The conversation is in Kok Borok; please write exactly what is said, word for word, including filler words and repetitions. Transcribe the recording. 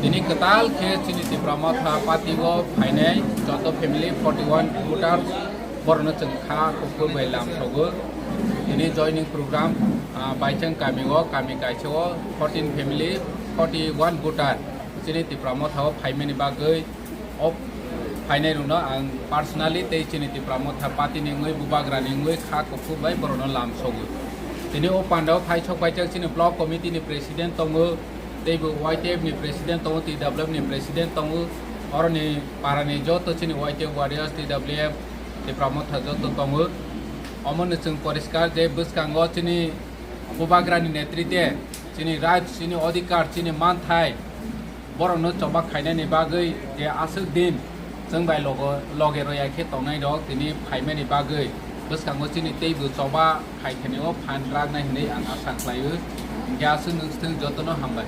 Tini kwtal khe chini Tipra Motha party o phainai joto family forty one voters borokno chwng kha kuphur bai lam sogo. Tini joining program, ah, Baichang kami o, kami kaisa o fourteen family, forty one voter chini Tipra Motha o phaimani bagwi o phainai rokno ang personally tei chini Tipra Motha party ni wngwi bubagra ni wngwi kha kuphur bai borokno lam sogo. Tini o panda o phai sok paijak chini block committee ni president tongo, teibo Y T F ni president tongo, T W F ni president tongo, oroni parani joto chini Y T F warriors, T W F, Tipra Motha joto tongo. Omono chwng poriskar je bwskango chini bubagrani netrite chini right, chini odhikar, chini manthai borokno choba khainani bagwi je aswk din chwng bai logo, loge roya khe tongnai rok tini phaimani bagwi bwskango chini teibo choba khai khani o phan raknai hwnwi ang asa khlaio. Hwnkhe aswk nwng swthwng jotono hambai.